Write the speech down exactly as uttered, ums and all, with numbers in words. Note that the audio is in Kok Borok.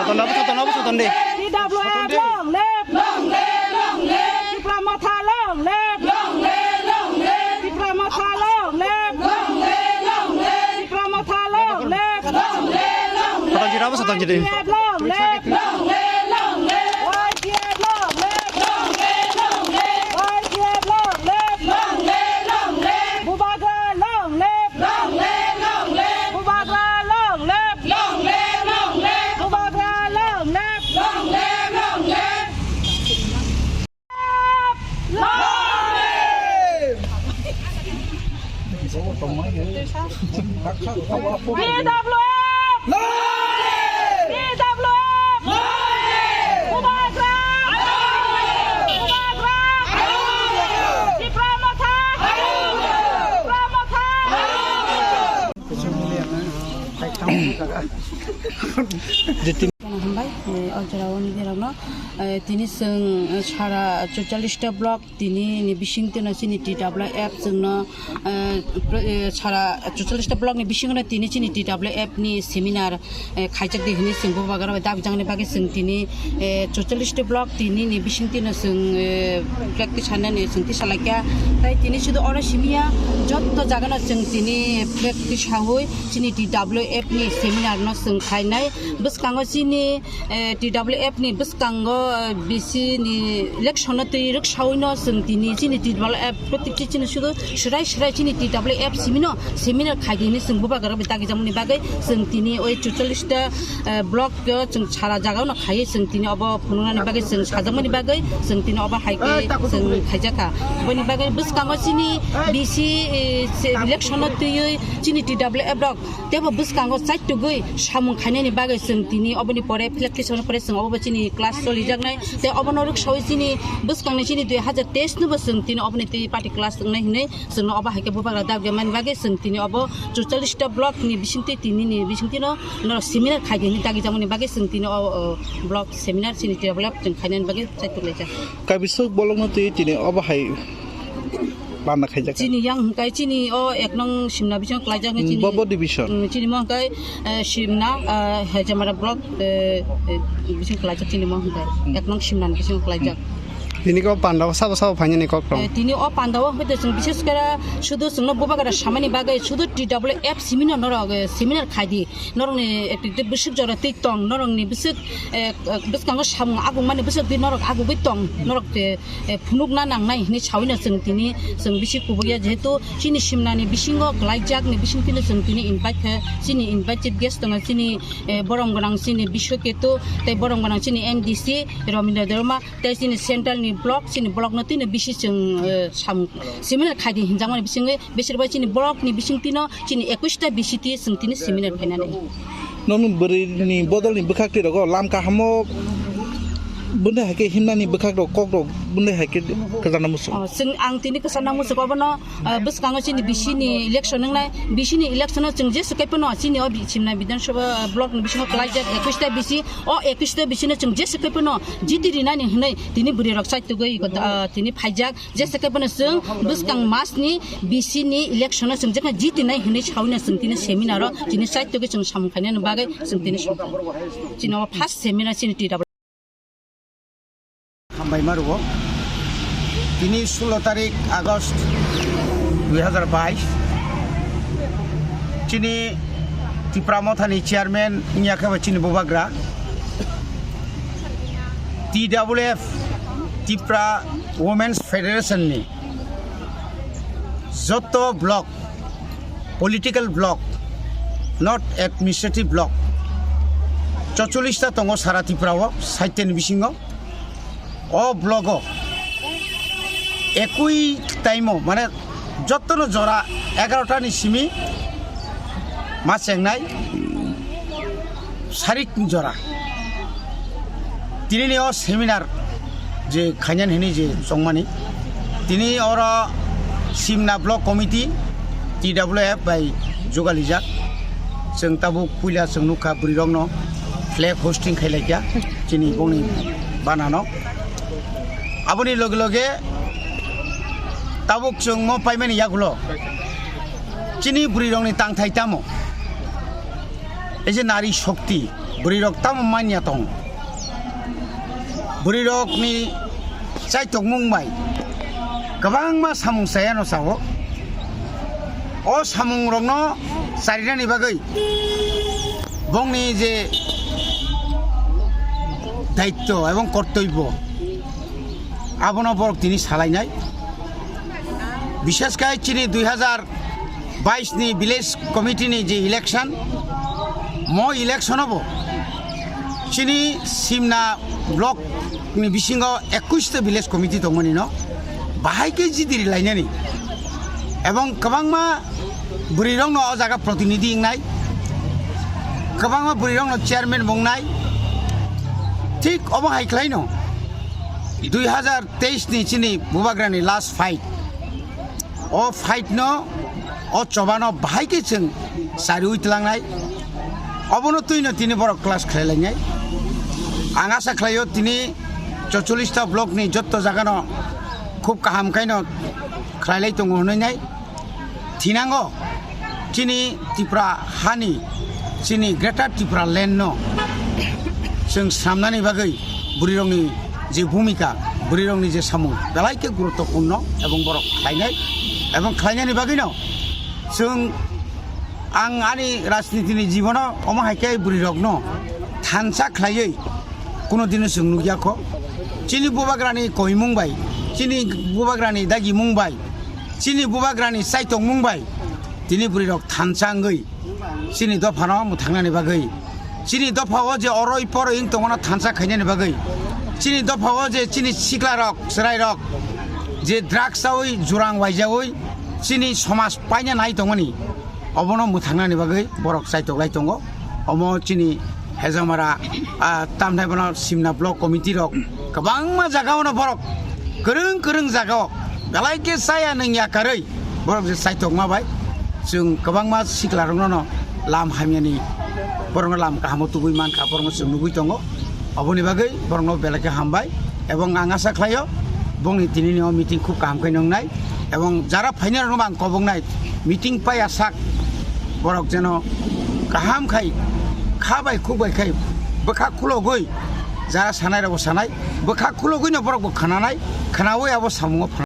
Tonda, bwsa tonda, bwsa tonda. T W F long live! Long live, long live! Tipra Motha long live! Long live, long live! Tipra Motha long live! Long live, long live! Tipra Motha long live! Long live, long live! Sotong jira, bwsa tonda. Y T F long live! Long live, long live! Y T F long live! Long live, long live! Y T F long live! Long live, long live! Bubagra long live! Long live, long live! Bubagra long live! Long live, long live! Bubagra long live! Long live, long live! Long live! T W F! Long live! T W F! Long live! Bubagra! Bubagra! Tipra Motha! Tipra Motha! Hambai, eh, o jora o nini rokno, eh, tini chwng, eh, sara chorchallis ta block tini ni bising tino chini T W F chwngno, eh, pre-, eh, sara chorchallis ta block ni bisingo tini chini T W F ni seminar, eh, khaijak di hwnwi chwng bubagra bai dabi jangni bagwi chwng tini, eh, chorchallis ta block tini ni bising tino chwng, eh, practice khainani chwng tisa laikha. Tai tini sudu oro simiya, jotto jagano chwng tini practice hawi chini T W F ni seminar no chwng khainai. Bwskango chini, eh, T W F ni bwskango, eh, B C ni election no twi rwksawi no chwng tini chini T W F protikti chini sudu swrai swrai chini T W F simino seminar khaidi hwnwi chwng bubagra bai dagi jakmani bagwi chwng tini oi chorchallis ta, eh, block o chwng sara jaga no khaiwi chwng tini obo phunuknani bagwi chwng sajakmani bagwi chwng tini obo hai khe chwng khaijakha. Boni bagwi bwskango chini B C, eh, se-, election no twiwi chini T W F rok tebo bwskango chaitugwi samung khainani bagwi chwng tini oboni pore flag tisani pore chwng obo chini class cholijaknai. Tei obono rwksawi chini bwskangni chini dui hazar teis no bo chwng tini oboni twi party class wngnai hwnwi chwngno obo hai khe bubagra dabi mani bagwi chwng tini obo chorchallis ta block ni bisingtwi tini ni bisingtwi no norok seminar khaidi hwnwi dagi jakmani bagwi chwng tini o, o block seminar chini T W F chwng khainani bagwi chaituglaijak. Kaibiswk bolongno twi tini obo hai panda khaijak. Chini yang hwnkhe chini o ek nong Simna bising klaijak hwnkhe chini. Bobo division. Mm, chini mo hwnkhe, eh, Simna, eh, Hajamara block, eh, eh, bising klaijak chini mo hwnkhe. Hmm. Ek nong Simna ni bising klaijak. Hmm. Tini ko panda o sabo sabo phainani kok tong. Eh, tini o panda o hwnkhe chwng bishes khe sudu chwngno bubagra samani bagwi sudu T W F simino norok, eh, seminar khaidi. Norokni, eh, bwswk jora twi tong, norokni bwswk, eh, bwskango samung agungmani bwswk twi norok agugwi tong, norok, eh, eh, phunukna nangnai hwnwi sawino chwng tini chwng bisi kubukya, jehetu chini Simnani bisingo kwlaijakni bisingtwino chwng tini invite khe, chini invite chief guest tongo, chini, eh, borom gwnang chini Biswaketu tei borom gwnang chini M D C Ramendra Debbarma tei chini central ni block, chini block no twino bisi chwng, eh, samung seminar khaidi hinjakmani bisingwi besirbai chini block ni bisingtwino chini ekwis ta B C T chwng tini seminar khainani. Nono bwrwini bodolni bwkhak twi rogo lam kahamo bwndai hai khe himnani bwkhak rok kok rok bwndai hai khe kwchangna muchung. Oh, chwng ang tini kwchangna muchung obono, ah, bwskango chini B C ni election wngnai, B C ni election o chwng jesu kai phano chini o bi-, Simna Bidhan Sabha, ah, block ni bisingo kwlaijak ekwis ta B C, o ekwis ta B C no chwng jesu kai phano jiti rinani hwnwi tini bwrwi rok chaitugwi, ah, tini phaijak. Jesa khe bono chwng bwskang mas ni B C ni election o chwng jekha jiti nai hwnwi sawi no chwng tini seminar o tini chaitugwi chwng samung khainani bagwi chwng tini samung khainani. Chini o first seminar chini T W. Hambai ma rwo. Tini sulo tarik August dui hazar bais. Chini Tipra Motha ni chairman wngya khe bo chini bubagra. T W F, Tipra Women's Federation ni joto block, political block, not administrative block, chorchollis ta tongo sara Tripura o, sait ta ni bisingo. O block o ekui time o, mane, jotono jora egarota ni simi ma chengnai sarik ni jora. Tini ni o seminar je khainani hini je chongmani, tini oro Simna Block Committee, T W F bai jugalijak. Chwng tabuk puila chwng nukha bwrwi rokno flag hosting khailai kha chini bongni banano. Aboni loge loge tabuk chwng mo paimani yagulo chini bwrwi rokni tangthai tamo? Ei je nari shokti, Bwrwi rok tamo manya tong? Bwrwi rok ni chaitokmung bai kwbangma samung chaya no sao. O samung rok no charinani bagwi bongni je daitto ebong kortoibbo, abono borok tini salainai. Bishesh kai chini dui hazar bais ni village committee ni je election, mo election o bo chini Simna block ni bisingo ekwis ta village committee tongmani no bahai khe jidiri lainani ebong kwbangma bwrwi rok no o jaga protinidhi wngnai, kwbangma bwrwi rok no chairman bo wngnai. Thik obo hai khlai no dui hazar teis ni chini bubagra ni last fight. O fight no, o choba no bahai khe chwng chariwi tlangnai. Obono twi no tini borok clash khlai lainai. Ang asa khlaio tini chocholish ta block ni jotto jaga no khub kaham khai no khlai lai tongo hwnwi nai. Thinango chini Tripura hani, chini Greater Tripura land no chwng swnamnani bagwi bwrwirokni je bhumika, bwrwirokni je samung belai khe guruttopurno ebong borok khlainai ebong khlainani bagwino chwng, ang ani rajnitini jibono omo hai khe bwrwirokno thansa khlaiwi kuno dino chwng nukya kho. Chini bubagrani koimung bai, chini bubagrani dagimung bai, chini bubagrani chaitokmung bai tini bwrwirok thansa wngwi chini dophano mwthangnani bagwi, chini dophao je oroi poroi wng tongmano thansa khainani bagwi, chini dophao je chini siklarok, chwrairok je drugs chawi jurang waijawi chini somaj paina nai tongmani, obono mwthangnani bagwi borok chaitok lai tongo. Omo chini Hejamara, ah, tamthai bono Simna block committee rok kwbangma jaga ono borok kwrwng kwrwng jaga o belai khe chaya nung ya karwi borok je chaitokma bai chwng kwbangma sikla rokno no lam hamyani borokno lam kahamo tubui mankha borokno chwng nugui tongo. Oboni bagwi borokno belai khe hambai ebong ang asa khlaio bongni tinini o meeting khub kaham khe nungnai ebong jara phainai rokno ang koboknai meeting paiya sak borok jeno kaham khai kha bai khuk bai khai bwkha khulogwi jara sanai rokbo sanai bwkha khulogwino borokbo khananai khwnawi abo samungo phan